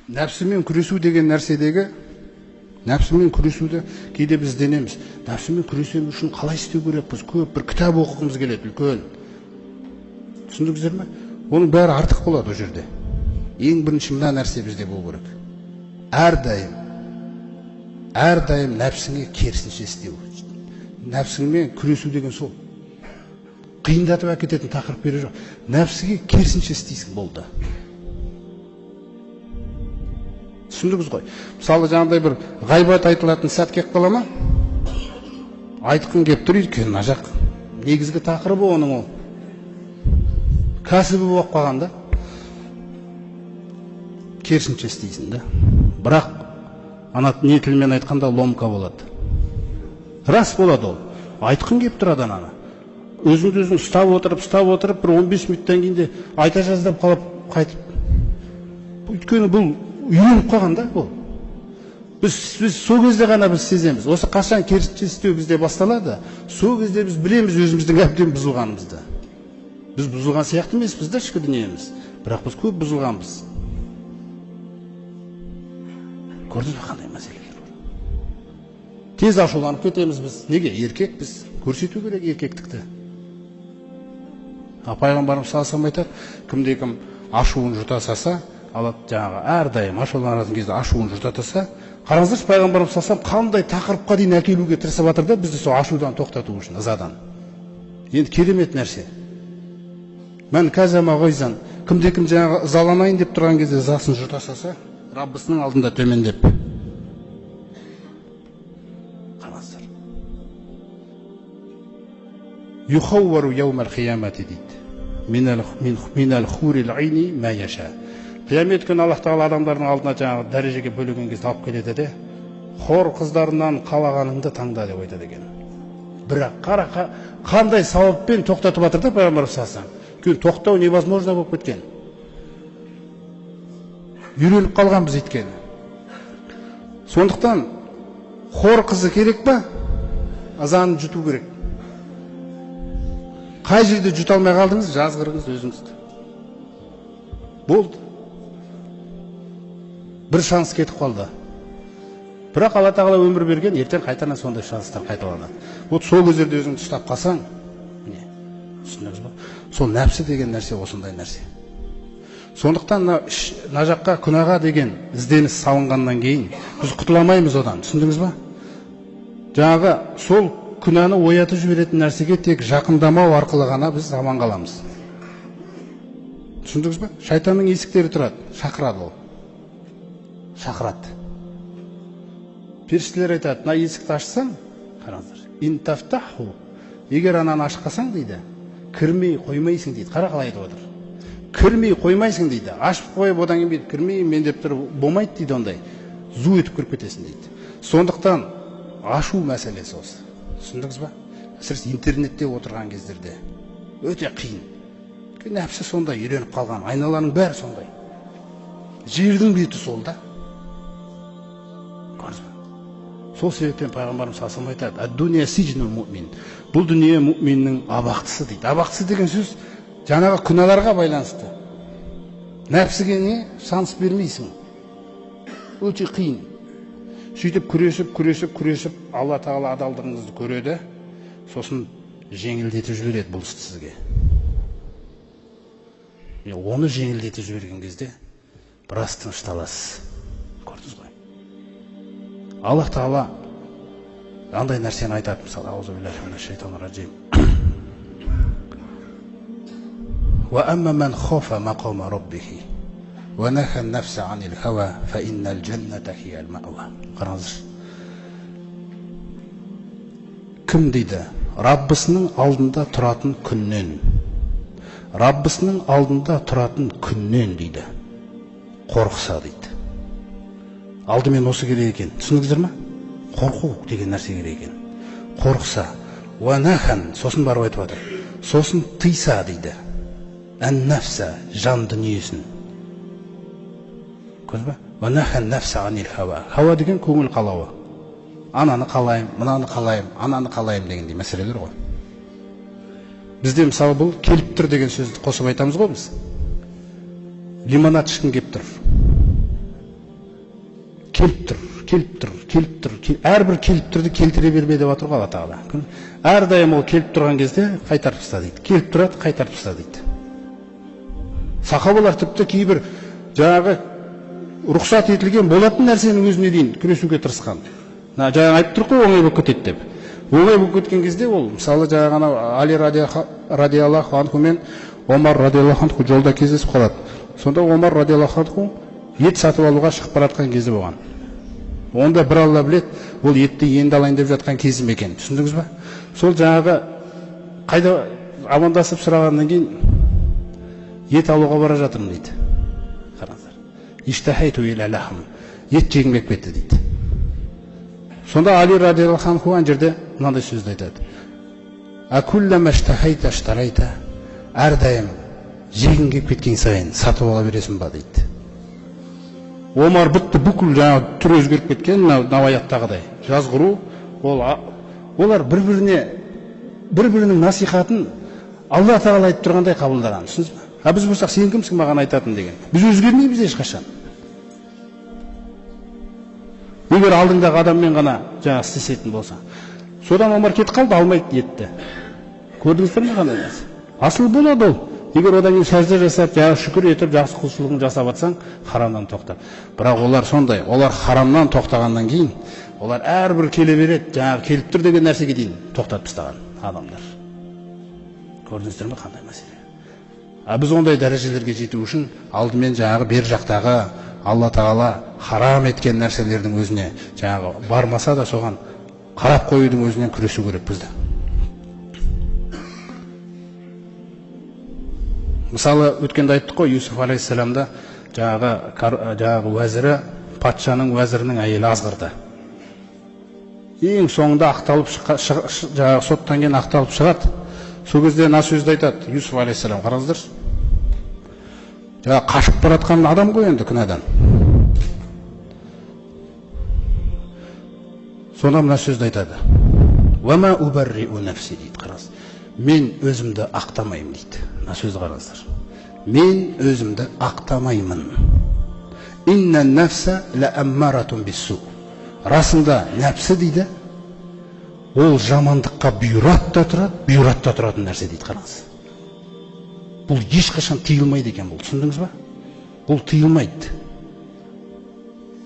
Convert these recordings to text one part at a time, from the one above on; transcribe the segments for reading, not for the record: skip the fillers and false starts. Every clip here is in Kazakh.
Нәпсімен күресу деген нәрседегі, нәпсімен күресуді кейде біз ізденеміз. Нәпсімен күресу үшін қалай істеу керек? Біз көп бір кітап оқығымыз келеді, үлкен. Түсіндіңіздер ме? Оның бәрі артық болады ол жерде. Ең бірінші мына нәрсе бізде болу керек. Әрдайым, әрдайым нәпсіңе керісінше істеу. Нәпсіңмен күресу деген сол. Қиындатып әкететін тақырып керек жоқ. Нәпсіге керісінше істейсің, болды. Түсіндіңіз ғой? Мысалы, жаңағыдай бір ғайбат айтылатын сәт келіп қала ма? Айтқың келіп тұр, өйткені мына жақ негізгі тақырыбы оның ол. Кәсібі болып қалған да. Керісінше істейсің да. Бірақ ана не тілмен айтқанда ломка болады. Рас болады ол. Айтқың келіп тұрады ананы. Өзіңді өзің ұстап отырып, ұстап отырып, бір 15 минуттан кейін де айта жаздап қалып қайтып. Өйткені бұл үйреніп қалған да ол. Біз сол кезде ғана біз сеземіз. Осы қашан керісінше істеу бізде басталады, сол кезде біз білеміз өзіміздің әбден бұзылғанымызды. Біз бұзылған сияқты емеспіз да ішкі дүниеміз. Бірақ біз көп бұзылғанбыз. Көрдіңіз бе қандай мәселелер бар? Тез ашуланып кетеміз біз. Неге? Еркекпіз. Көрсету керек еркектікті. А пайғамбарымыз саллаллаху алейхи вассалам айтады, кімде кім ашуын жұта салса, алла жаңағы әрдайым ашуланатын кезде ашуын жұта салса, қараңыздаршы, пайғамбарымыз саллаллаху алейхи вассалам қандай тақырыпқа дейін әкелуге тырысып жатыр да бізді сол ашудан тоқтату үшін, ызадан. Енді керемет нәрсе. Мән казама ғайзан, кімде кім жаңағы ызаланайын деп тұрған кезде ызасын жұта салса, Раббысының алдында төмендеп. Қараңыздар. Юхауару яумал қиямати дейді. Минал хурил айни ма яша. Қиямет күні Аллах тағала адамдардың алдына жаңағы дәрежеге бөлеген кезде алып келеді де, хор қыздарынан қалағаныңды таңда деп айтады екен. Бірақ қара қандай сауаппен тоқтатып жатыр да пайғамбар саллаллаху алейхи вассалам. Өйткені тоқтау невозможно болып кеткен. Үйреніп қалғанбыз өйткені. Сондықтан хор қызы керек па? Ызаны жұту керек. Қай жерде жұта алмай қалдыңыз, жазғырыңыз өзіңізді. Болды. Бір шанс кетіп қалды. Бірақ Алла тағала өмір берген, ертең қайтадан сондай шанстар қайталанады. Вот сол кездерде өзіңді ұстап қалсаң, міне, түсіндіңіз ба? Сол нәпсі деген нәрсе осындай нәрсе. Сондықтан мына жаққа күнәға деген ізденіс салынғаннан кейін біз құтыла алмаймыз одан, түсіндіңіз ба? Жаңағы сол күнәні оятып жіберетін нәрсеге тек жақындамау арқылы ғана біз аман қаламыз. Түсіндіңіз ба? Шайтанның есіктері тұрады, шақырады ол. Шақырады. Періштелер айтады, мына есікті ашсаң, қараңыздар, ин тафтаху, егер ананы ашып қалсаң дейді, кірмей қоймайсың дейді. Қара қалай айтып отыр. Кірмей қоймайсың дейді. Ашып қойып одан кейін бүйтіп кірмей мен деп тұрып болмайды дейді ондай. Зу етіп кіріп кетесің дейді. Сондықтан ашу мәселесі осы. Түсіндіңіз ба? Әсіресе интернетте отырған кездерде өте қиын. Өйткені нәпсі сондай үйреніп қалған, айналаның бәрі сондай. Жердің беті сол да. Көрдіңіз ба? Сол себептен пайғамбарымыз саллаллаху алейхи вассалам айтады, ад-дуния сижнул муъмин. Бұл дүние муъминнің абақтысы дейді. Абақтысы деген сөз жаңағы күнәларға байланысты. Нәпсіге не шанс бермейсің. Өте қиын. Сөйтіп күресіп, күресіп, күресіп, Алла тағала адалдығыңызды көреді, сосын жеңілдетіп жібереді бұл істі сізге. Оны жеңілдетіп жіберген кезде біраз тынышталасыз. Көрдіңіз ғой. Аллах тағала андай нәрсені айтады, мысалы, аузу биллахи минаш шайтанир раджим. Уа амма ман хафа мақама раббихи уа наха нафса анил хава фа иннал джанната хиял маъва. Қараңыздар. Кім дейді? Раббысының алдында тұратын күннен. Раббысының алдында тұратын күннен дейді. Қорықса дейді. Алдымен осы керек екен. Түсіндіңіздер ме? Қорқу деген нәрсе керек екен. Қорықса, уа нахан, сосын барып айтып жатыр. Сосын тыйса дейді. Ән нафса, жан дүниесін. Көрдіңіз бе? Уа нахан нафса анил хава. Хава деген көңіл қалауы. Ананы қалайым, мынаны қалайым, ананы қалайым дегендей мәселелер ғой. Бізде мысалы бұл келіп тұр деген сөзді қосып айтамыз ғой біз. Лимонад ішкім келіп тұр. Келіп тұр, келіп тұр, келіп тұр, әрбір келіп тұрды келтіре берме деп жатыр ғой Алла Тағала. Әрдайым ол келіп тұрған кезде қайтарып таста дейді. Келіп тұрады, қайтарып таста дейді. Сахабалар тіпті кейбір жаңағы рұқсат етілген болатын нәрсенің өзіне дейін күресуге тырысқан. Жаңа айтып тұр ғой, оңай болып кетеді деп. Оңай болып кеткен кезде ол, мысалы, жаңағы анау Али радиаллаху анху мен Омар радиаллаху анху жолда кездесіп қалады. Сонда Омар радиаллаху анху ет сатып алуға шығып бара жатқан кезі болған. Онда бір Алла біледі, ол етті енді алайын деп жатқан кезім екен. Түсіндіңіз ба? Сол жаңағы қайда амандасып сұрағаннан кейін ет алуға бара жатырмын дейді. Қараңыздар. Иштахайту иля лахм. Ет жегім келіп кетті дейді. Сонда Али радиаллаху анху ана жерде мынандай сөзді айтады. Акуллама иштахайта иштарайта. Әрдайым жегің келіп кеткен сайын сатып ала бересің ба дейді. Омар бітті, бүкіл жаңағы түрі өзгеріп кеткен, мынау аяттағыдай. Жазғыру, олар бір-бірінің насихатын Алла Тағала айтып тұрғандай қабылдаған, түсіндіңіз бе? А біз болсақ, сен кімсің маған айтатын деген. Біз өзгермейміз ешқашан. Егер алдыңдағы адаммен ғана жаңағы істесетін болса. Содан Омар кетіп қалды, алмайды етті. Көрдіңіздер ме қандай нәрсе? Асыл болады ол. Егер одан кейін сәжде жасап, жаңағы шүкір етіп, жақсы құлшылығын жасап атсаң, харамнан тоқтап. Бірақ олар сондай, олар харамнан тоқтағаннан кейін, олар әрбір келе береді, жаңағы келіп тұр деген нәрсеге дейін тоқтатып тастаған адамдар. Көрдіңіздер ме қандай мәселе? А біз ондай дәрежелерге жету үшін алдымен жаңағы бер жақтағы Алла Тағала харам еткен нәрселердің өзіне жаңағы бармаса да соған қарап қоюдың өзінен күресу керек бізді. Мысалы, өткенде айттық қой, Юсуф алейхиссаламда жаңағы уәзірі, патшаның уәзірінің әйелі азғырды. Ең соңында ақталып, жаңағы соттан кейін ақталып шығады. Сол кезде мына сөзді айтады Юсуф алейхиссалам, қараңыздар. Жаңағы қашып бара жатқан адам ғой енді күнәдан. Сонда мына сөзді айтады. Уа ма убарриу нафси дейді, қараңыз. Мен өзімді ақтамаймын дейді. Мына сөзді қараңыздар. Мен өзімді ақтамаймын. Инна нафса ла аммаратун биссу. Расында нәпсі дейді, ол жамандыққа бұйырады да тұрады, бұйырады да тұратын нәрсе дейді, қараңыз. Бұл ешқашан тыйылмайды екен бұл, түсіндіңіз ба? Бұл тыйылмайды.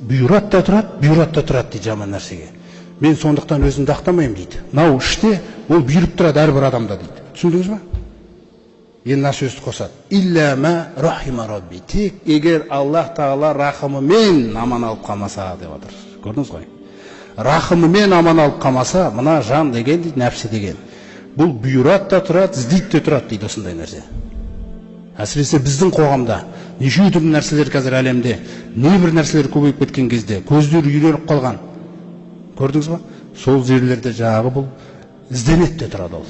Бұйырады да тұрады, бұйырады да тұрады дейді жаман нәрсеге. Мен сондықтан өзімді ақтамаймын дейді. Мынау іште ол бұйырып тұрады әрбір адамда дейді. Түсіндіңіз ба? Енді мына сөзді қосады. Илля ма рахима рабби. Тек егер Аллах Тағала рахымымен аман алып қалмаса деп жатыр. Көрдіңіз ғой? Рахымымен аман алып қалмаса, мына жан деген дейді, нәпсі деген. Бұл бұйырады да тұрады, іздейді де тұрады дейді осындай нәрсе. Әсіресе біздің қоғамда неше түрлі нәрселер қазір әлемде, небір нәрселер көбейіп кеткен кезде, көздері үйреніп қалған. Көрдіңіз ба? Сол жерлерде жаңағы бұл ізденеді де тұрады ол.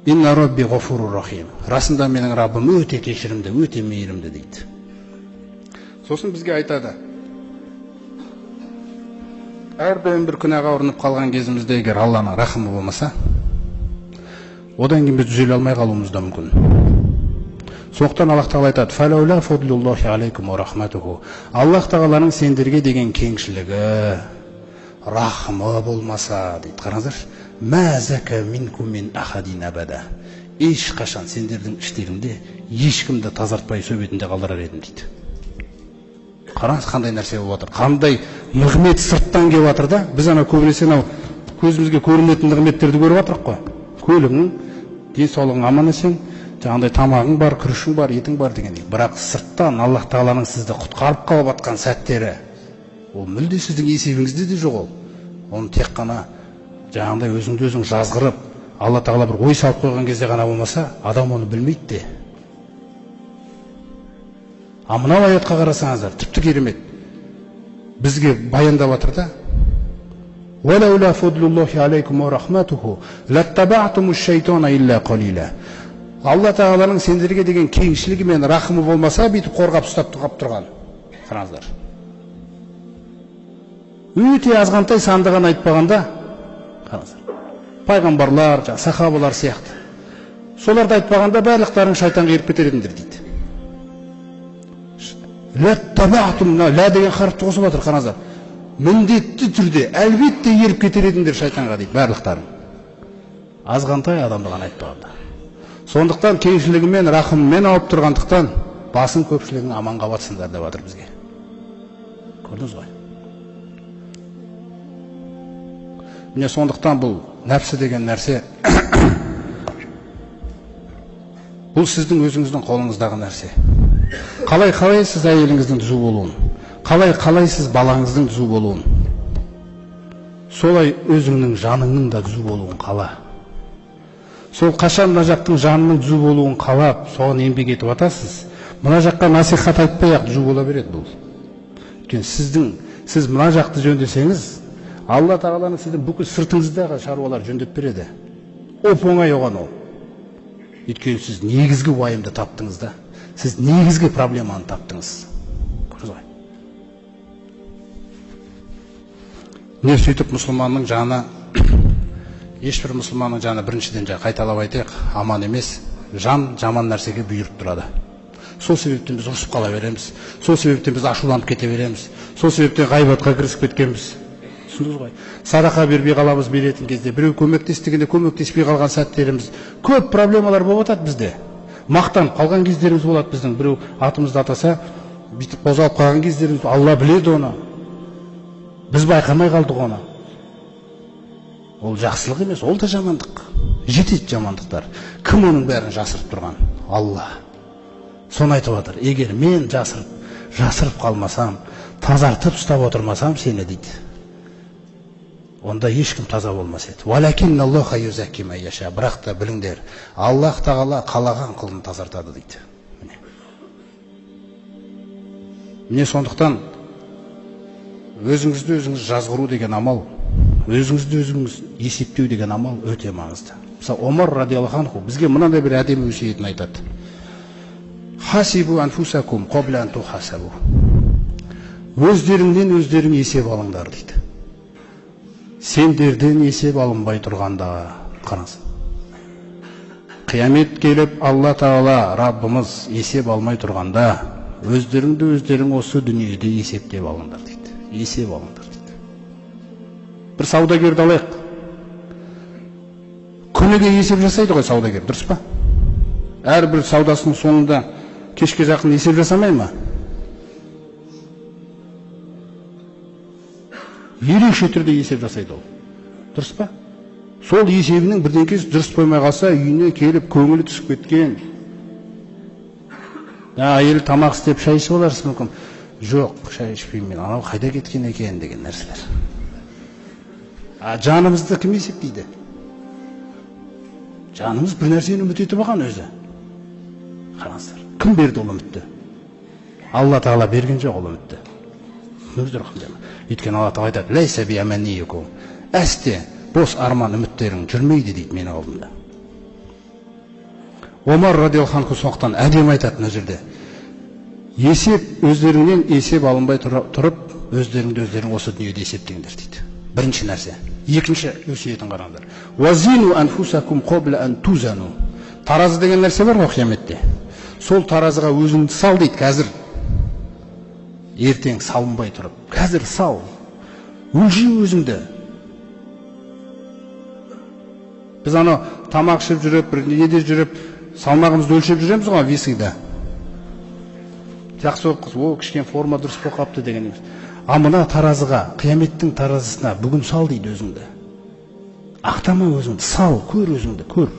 Инна рабби ғафурур рахим. Расында менің Раббым өте кешірімді, өте мейірімді дейді. Сосын бізге айтады. Әрдайым бір күнәға ұрынып қалған кезімізде егер Алланың рахымы болмаса, одан кейін біз түзеле алмай қалуымыз да мүмкін. Сондықтан Аллах Тағала айтады: «Фалаула фадлуллахи алейкум ва рахматуху». Аллах Тағаланың сендерге деген кеңшілігі, рахымы болмаса дейді. Қараңыздаршы, «Ма зака минкум мин ахадин абада». Ешқашан сендердің іштеріңде ешкімді тазартпай сө бетінде қалдырар едім дейді. Қараңыз, қандай нәрсе болып жатыр, қандай нығмет сырттан келіп жатыр да. Біз ана көбінесе анау көзімізге көрінетін нығметтерді көріп жатырық қой. Көлігің, денсаулығың аман есен, жаңағындай тамағың бар, күрішің бар, етің бар дегендей. Бірақ сырттан Аллах Тағаланың сізді құтқарып қалып жатқан сәттері, ол мүлде сіздің есебіңізде де жоқ ол. Оны тек қана жаңағындай өзіңді өзің жазғырып, Алла Тағала бір ой салып қойған кезде ғана болмаса, адам оны білмейді де. А мынау аятқа қарасаңыздар, тіпті керемет. Бізге баяндап жатыр да. «Уалаула фадлуллахи алейкум ва рахматуху латтаба'тумуш шайтана илля қалила». Алла Тағаланың сендерге деген кеңшілігі мен рахымы болмаса, бүйтіп қорғап ұстап тұрған. Қараңыздар. Өте азғантай санды ғана айтпағанда, қараңыздар. Пайғамбарлар, сахабалар сияқты. Соларды айтпағанда барлықтарың шайтанға еріп кетер едіңдер дейді. Лә деген харфті қосып жатыр, қараңыздар. Міндетті түрде, әлбетте еріп кетер едіңдер шайтанға дейді, барлықтарың. Азғантай адамды ғана айтпағанда. Сондықтан кеңшілігімен, рахымымен алып тұрғандықтан басын көпшілігің аман қаласыңдар деп жатыр бізге. Көрдіңіз ғой. Міне сондықтан бұл нәпсі деген нәрсе бұл сіздің өзіңіздің қолыңыздағы нәрсе. Қалай қалайсыз әйеліңіздің түзу болуын, қалай қалайсыз балаңыздың түзу болуын, солай өзіңнің жаныңның да түзу болуын қала. Сол қашан мына жақтың жанының түзу болуын қалап, соған еңбек етіп атасыз, мына жаққа насихат айтпай-ақ түзу бола береді бұл. Өйткені сіз мына жақты жөндесеңіз, Алла тағаланың сіздің бүкіл сыртыңыздағы шаруалар жөндеп береді. Оп-оңай оған ол. Өйткені сіз негізгі уайымды таптыңыз да. Сіз негізгі проблеманы таптыңыз. Көрдіңіз ғой. Не сөйтіп мұсылманның жаны, ешбір мұсылманның жаны біріншіден қайталап айтайық, аман емес, жан жаман нәрсеге бұйырып тұрады. Сол себептен біз ұрысып қала береміз, сол себептен біз ашуланып кете береміз, сол себептен ғайбатқа кірісіп кеткенбіз. Түсіндіңіз ғой. Садақа бермей қаламыз беретін кезде, біреу көмектес дегенде көмектеспей қалған сәттеріміз, көп проблемалар болып жатады бізде. Мақтанып қалған кездеріміз болады біздің, біреу атымызды атаса, бүйтіп қозғалып қалған кездеріміз, Алла біледі оны. Біз байқамай қалдық оны. Ол жақсылық емес, ол да жамандық. Жетеді жамандықтар. Кім оның бәрін жасырып тұрған? Алла. Соны айтып жатыр. Егер мен жасырып қалмасам, тазартып ұстап отырмасам сені дейді, онда ешкім таза болмас еді. Бірақ та біліңдер, Аллах тағала қалаған құлын тазартады дейді. Міне сондықтан өзіңізді өзіңіз жазғыру деген амал, өзіңізді өзіңіз есептеу деген амал өте маңызды. Мысалы, Омар радиаллаху анху бізге мынандай бір әдемі өсиетін айтады. Хасибу анфусакум қабла ан тухасабу. Өздеріңнен өздерің есеп алыңдар дейді. Сендерден есеп алынбай тұрғанда, қараңыз. Қиямет келіп, Алла тағала Раббымыз есеп алмай тұрғанда, өздеріңді өздерің осы дүниеде есептеп алыңдар дейді. Есеп алыңдар дейді. Бір саудагерді алайық. Күніге есеп жасайды ғой саудагер, дұрыс па? Әрбір саудасының соңында кешке жақын есеп жасамай ма? Ерекше түрде есеп жасайды ол. Дұрыс па? Сол есебінің бірдеңкесі дұрыс қоймай қалса, үйіне келіп көңілі түсіп кеткен. Әйелі тамақ істеп шай ішіп аларсыз мүмкін. Жоқ, шай ішпеймін мен, анау қайда кеткен екен деген нәрселер. А жанымызды кім есептейді? Жанымыз бір нәрсені үміт етіп алған өзі. Қараңыздар, кім берді ол үмітті? Алла тағала берген жоқ ол үмітті. Өйткені Алла тағала айтады, ләйсә би аманиякум. Әсте бос арман үміттерің жүрмейді дейді менің алдымда. Омар радиаллаху анху сондықтан әдемі айтады мына жерде. Есеп өздеріңнен есеп алынбай тұрып, өздеріңді өздерің осы дүниеде есептеңдер дейді. Бірінші нәрсе. Екінші өсиетін қараңдар. Уазину анфусакум қабла ан тузану. Таразы деген нәрсе бар ғой қияметте. Сол таразыға өзіңді сал дейді қазір. Ертең салынбай тұрып, қазір сал, өлше өзіңді. Біз ана тамақ ішіп жүріп, бір неде жүріп, салмағымызды өлшеп жүреміз ғой весыйда. Жақсы болып қалса, о, кішкене форма дұрыс болып қалыпты деген емес. А мына таразыға, қияметтің таразысына бүгін сал дейді өзіңді. Ақтама өзіңді, сал, көр өзіңді, көр.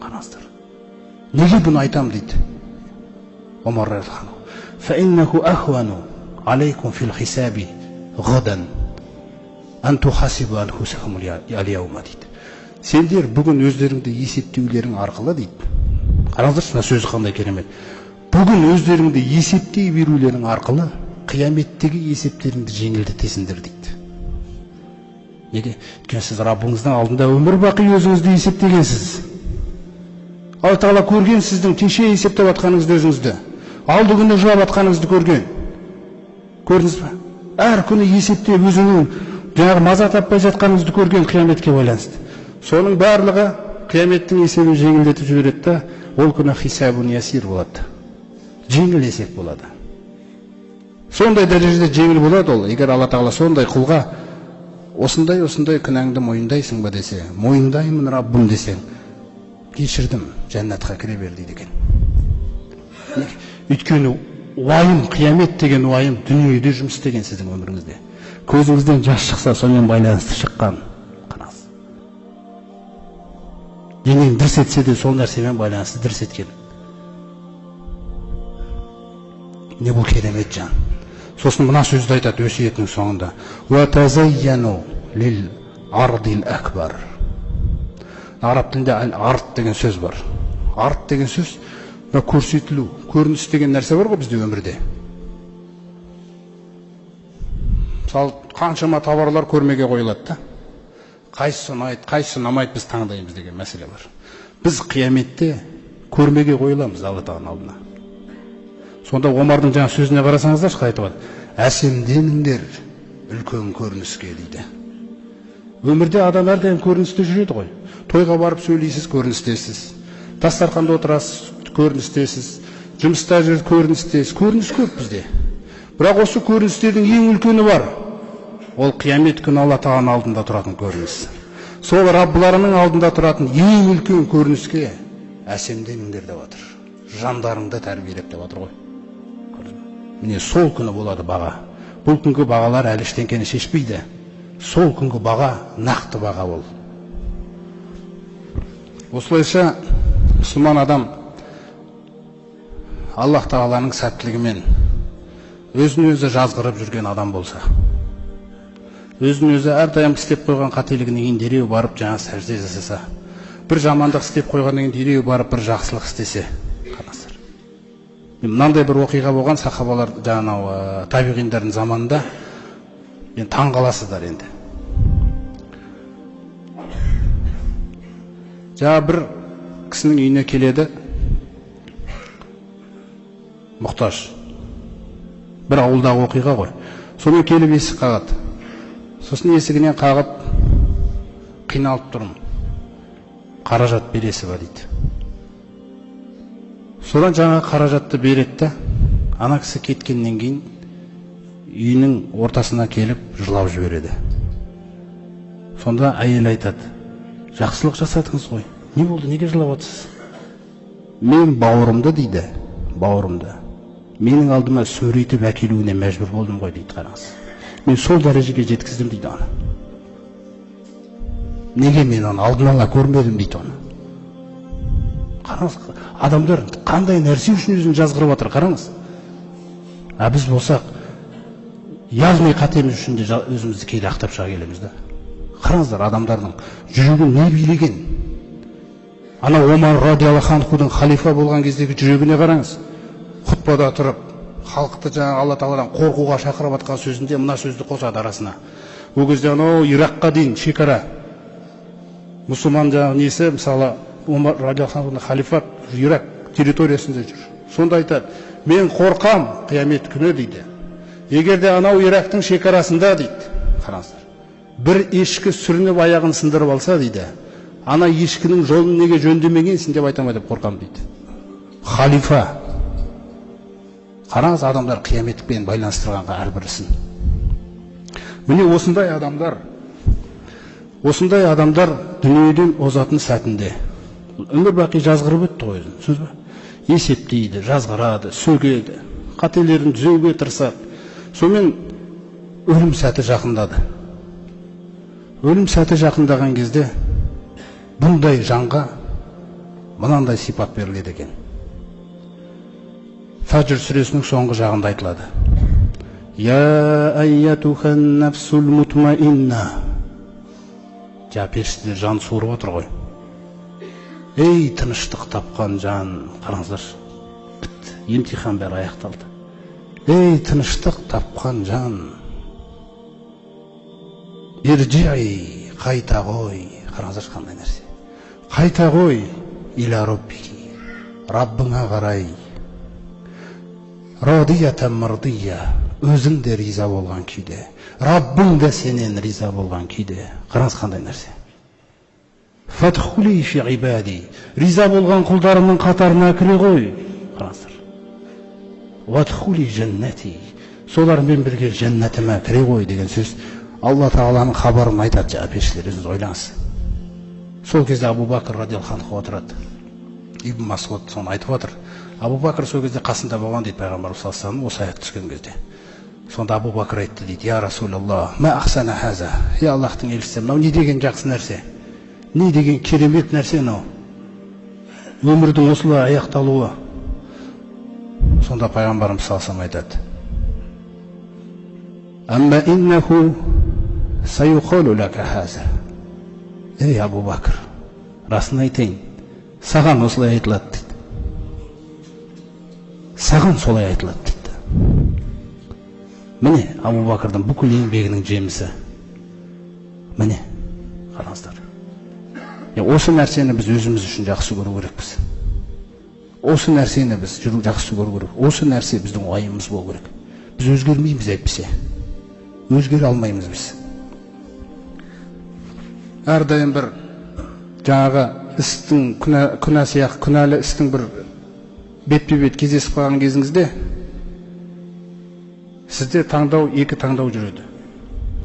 Қараңыздар. Неге бұны айтам дейді Омар радиаллаху анху. فإنه أهون عليكم في الحساب غدا أن تحاسبوا أنفسكم اليوم дейді. Сендер бүгін өздеріңді есептеулерің арқылы дейді. Қараңыздаршы, мына сөзі қандай керемет. Бүгін өздеріңді есептей берулерің арқылы қияметтегі есептеріңді жеңілдетесіңдер дейді. Неге? Өйткені сіз Раббыңыздың алдында өмір бақи өзіңізді есептегенсіз. Алла тағала көрген сіздің кеше есептеп жатқаныңызды өзіңізді. Алды күні жылап атқаныңызды көрген. Көрдіңіз бе? Әр күні есептеп өзіңнің жаңағы маза таппай жатқаныңызды көрген қияметке байланысты. Соның барлығы қияметтің есебін жеңілдетіп жібереді да, ол күні хисабун ясир болады. Жеңіл есеп болады. Сондай дәрежеде жеңіл болады ол, егер Алла Тағала сондай құлға осындай-осындай күнәңді мойындайсың ба десе, мойындаймын Раббым десең, кешірдім, жәннатқа кіре бер дейді екен. Өйткені уайым, қиямет деген уайым дүниеде жұмыс істеген сіздің өміріңізде. Көзіңізден жас шықса, сонымен байланысты шыққан. Қараңыз. Денең дірс етсе де сол нәрсемен байланысты дірс еткен. Не бұл керемет жан. Сосын мына сөзді айтады өсиетінің соңында. Уа тазайяну лил ардил акбар. Араб тілінде ард деген сөз бар. Ард деген сөз мына көрсетілу, көрініс деген нәрсе бар ғой бізде өмірде. Мысалы, қаншама товарлар көрмеге қойылады да. Қайсысы ұнайды, қайсысы ұнамайды, біз таңдаймыз деген мәселе бар. Біз қияметте көрмеге қойыламыз Алла Тағаланың алдына. Сонда Омардың жаңа сөзіне қарасаңыздаршы, қалай айтып жатыр? Әсемденіңдер үлкен көрініске дейді. Өмірде адам әрдайым көріністе жүреді ғой. Тойға барып сөйлейсіз, көріністесіз. Дастарханда отырасыз, көріністесіз. Жұмыста жүріп көріністесіз. Көрініс көп бізде. Бірақ осы көріністердің ең үлкені бар. Ол қиямет күні Алла Тағаланың алдында тұратын көрініс. Сол Раббыларының алдында тұратын ең үлкен көрініске әсемденіңдер деп жатыр. Жандарыңды тәрбиелеп деп жатыр ғой. Міне сол күні болады баға. Бұл күнгі бағалар әлі ештеңкені шешпейді. Сол күнгі баға нақты баға ол. Осылайша мұсылман адам Аллах Тағаланың сәттілігімен өзін өзі жазғырып жүрген адам болса, өзін өзі әрдайым істеп қойған қателігінен кейін дереу барып жаңа сәжде жасаса, бір жамандық істеп қойғаннан кейін дереу барып бір жақсылық істесе, қараңыздар. Мынандай бір оқиға болған сахабалар, жаңағы табиғиндардың заманында, енді таң қаласыздар енді. Жаңа бір кісінің үйіне келеді, мұқтаж. Бір ауылдағы оқиға ғой. Сонымен келіп есік қағады. Сосын есігінен қағып, қиналып тұрмын, қаражат бересі ба дейді. Содан жаңа қаражатты береді да, ана кісі кеткеннен кейін үйінің ортасына келіп жылап жібереді. Сонда әйел айтады, жақсылық жасадыңыз ғой, не болды, неге жылап отырсыз? Мен бауырымды дейді, бауырымды менің алдыма сөрейтіп әкелуіне мәжбүр болдым ғой дейді, қараңыз. Мен сол дәрежеге жеткіздім дейді оны. Неге мен оны алдын ала көрмедім дейді оны. Қараңыз, адамдар қандай нәрсе үшін өзін жазғырып жатыр, қараңыз. А біз болсақ, яғни қатеміз үшін де өзімізді кейде ақтап шыға келеміз да. Қараңыздар, адамдардың жүрегін не билеген. Ана Омар радиаллаху анхудың халифа болған кездегі жүрегіне қараңыз. Хутбада тұрып, халықты жаңа Алла Тағаладан қорқуға шақырып атқан сөзінде мына сөзді қосады арасына. Ол кезде анау Иракқа дейін шекара. Мұсылман жаңағы несі, мысалы, Омар радиаллаху анхудың халифат Ирак территориясында жүр. Сонда айтады, мен қорқам қиямет күні дейді. Егер де анау Ирактың шекарасында дейді, қараңыздар, бір ешкі сүрініп аяғын сындырып алса дейді, ана ешкінің жолын неге жөндемегенсің деп айта ма деп қорқам дейді. Халифа. Қараңыз, адамдар қияметпен байланыстырғанға әрбір ісін. Міне осындай адамдар, осындай адамдар дүниеден озатын сәтінде өмір бақи жазғырып өтті ғой өзін, түсіндіңіз ба? Есептейді, жазғырады, сөгеді, қателерін түзеуге тырысады. Сонымен өлім сәті жақындады. Өлім сәті жақындаған кезде бұндай жанға мынандай сипат беріледі екен. Фәжр сүресінің соңғы жағында айтылады. Я айятухан нафсул мутмаинна. Жаңа періштелер жан суырып отыр ғой. Ей, тыныштық тапқан жан, қараңыздаршы, бітті, емтихан бәрі аяқталды. Ей, тыныштық тапқан жан, иржи, қайта ғой, қараңыздаршы қандай нәрсе. Қайта ғой, иля роббики, Раббыңа қарай. Радиятан мардия, өзің де риза болған күйде, Раббың да сенен риза болған күйде. Қараңыз қандай нәрсе. Фадхули фи ибади, риза болған құлдарымның қатарына кіре ғой. Қараңыздар. Уадхули жәннати, солармен бірге жәннатыма кіре ғой деген сөз. Алла Тағаланың хабарын айтады жаңа періштелер, өзіңіз ойлаңыз. Сол кезде Абу Бәкір радиаллаху анху отырады. Ибн Масғуд соны айтып отыр. Абу Бәкір сол кезде қасында болған дейді пайғамбарымыз саллаллаху алейхи вассалам осы аят түскен кезде. Сонда Абу Бәкір айтты дейді: Я Расулаллах, ма ахсана хаза, я Аллахтың елшісі, мынау не деген жақсы нәрсе, не деген керемет нәрсе мынау, өмірдің осылай аяқталуы. Сонда пайғамбарымыз саллаллаху алейхи вассалам айтады: Амма иннаху саюқалу лака хаза. Ей, Абу Бәкір, расын айтайын, саған осылай айтылады дейді. Саған солай айтылады дейді. Міне, Абу Бәкірдің бүкіл еңбегінің жемісі. Міне, қараңыздар. Осы нәрсені біз өзіміз үшін жақсы көру керекпіз. Осы нәрсені біз жақсы көру керек. Осы нәрсе біздің уайымымыз болу керек. Біз өзгермейміз әйтпесе. Өзгере алмаймыз біз. Әрдайым бір жаңағы істің күнә сияқты күнәлі істің бір бетпе-бет кездесіп қалған кезіңізде сізде таңдау, екі таңдау жүреді.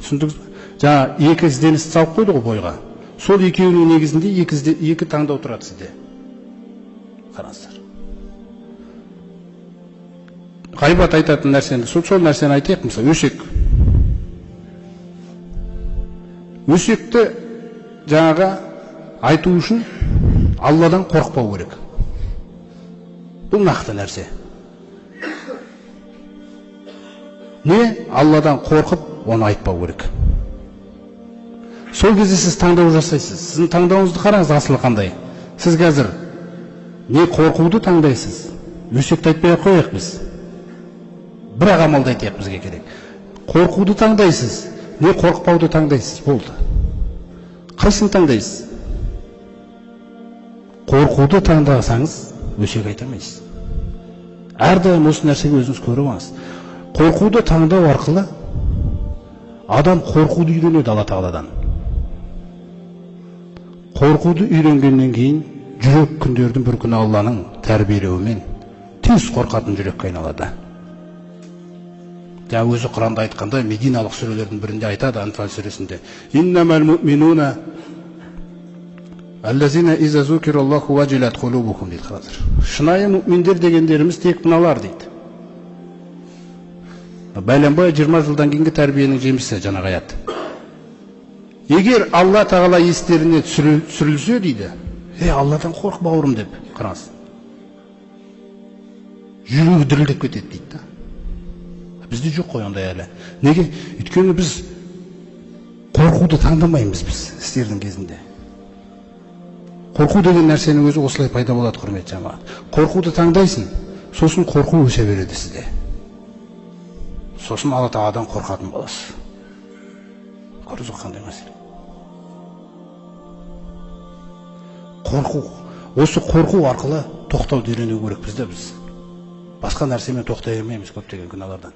Түсіндіңіз бе? Жаңа екі ізденіс салып қойды ғой бойға. Сол екеуінің негізінде екі таңдау тұрады сізде. Қараңыздар. Ғайбат айтатын нәрсені, сол нәрсені айтайық, мысалы, өсек. Өсекті жаңағы айту үшін Алладан қорықпау керек. Бұл нақты нәрсе. Не Алладан қорқып, оны айтпау керек. Сол кезде сіз таңдау жасайсыз. Сіздің таңдауыңызды қараңыз, асылы қандай. Сіз қазір не қорқуды таңдайсыз, өсекті айтпай ақ қояйық біз. Бірақ амалды айтайық, бізге керек. Қорқуды таңдайсыз, не қорықпауды таңдайсыз, болды. Қайсыны таңдайсыз? Қорқуды таңдасаңыз, өсек айта алмайсыз. Әрдайым осы нәрсеге өзіңіз көріп алыңыз. Қорқуды таңдау арқылы адам қорқуды үйренеді Алла Тағаладан. Қорқуды үйренгеннен кейін жүрек күндердің бір күні Алланың тәрбиелеуімен тез қорқатын жүрекке айналады. Жаңа өзі Құранда айтқандай, мединалық сүрелердің бірінде айтады, Анфал сүресінде: Иннамал муъминуна аллазина иза зукираллаху важилат кулубухум дейді. Қараңыздар. Шынайы мүминдер дегендеріміз тек мыналар дейді. Бәленбай 20 жылдан кейінгі тәрбиенің жемісі жаңағы аят. Егер Алла Тағала естеріне түсірілсе дейді, ей, Алладан қорқ бауырым деп, қараңыз. Жүрегі дірілдеп кетеді дейді да. Бізде жоқ қой ондай әлі. Неге? Өйткені біз қорқуды таңдамаймыз біз істердің кезінде. Қорқу деген нәрсенің өзі осылай пайда болады, құрметті жамағат. Қорқуды таңдайсың, сосын қорқу өсе береді сізде. Сосын Алла Тағаладан қорқатын боласыз. Көрдіңіз ғой қандай мәселе. Қорқу, осы қорқу арқылы тоқтауды үйрену керекпіз де біз. Басқа нәрсемен тоқтай алмаймыз көптеген күнәлардан.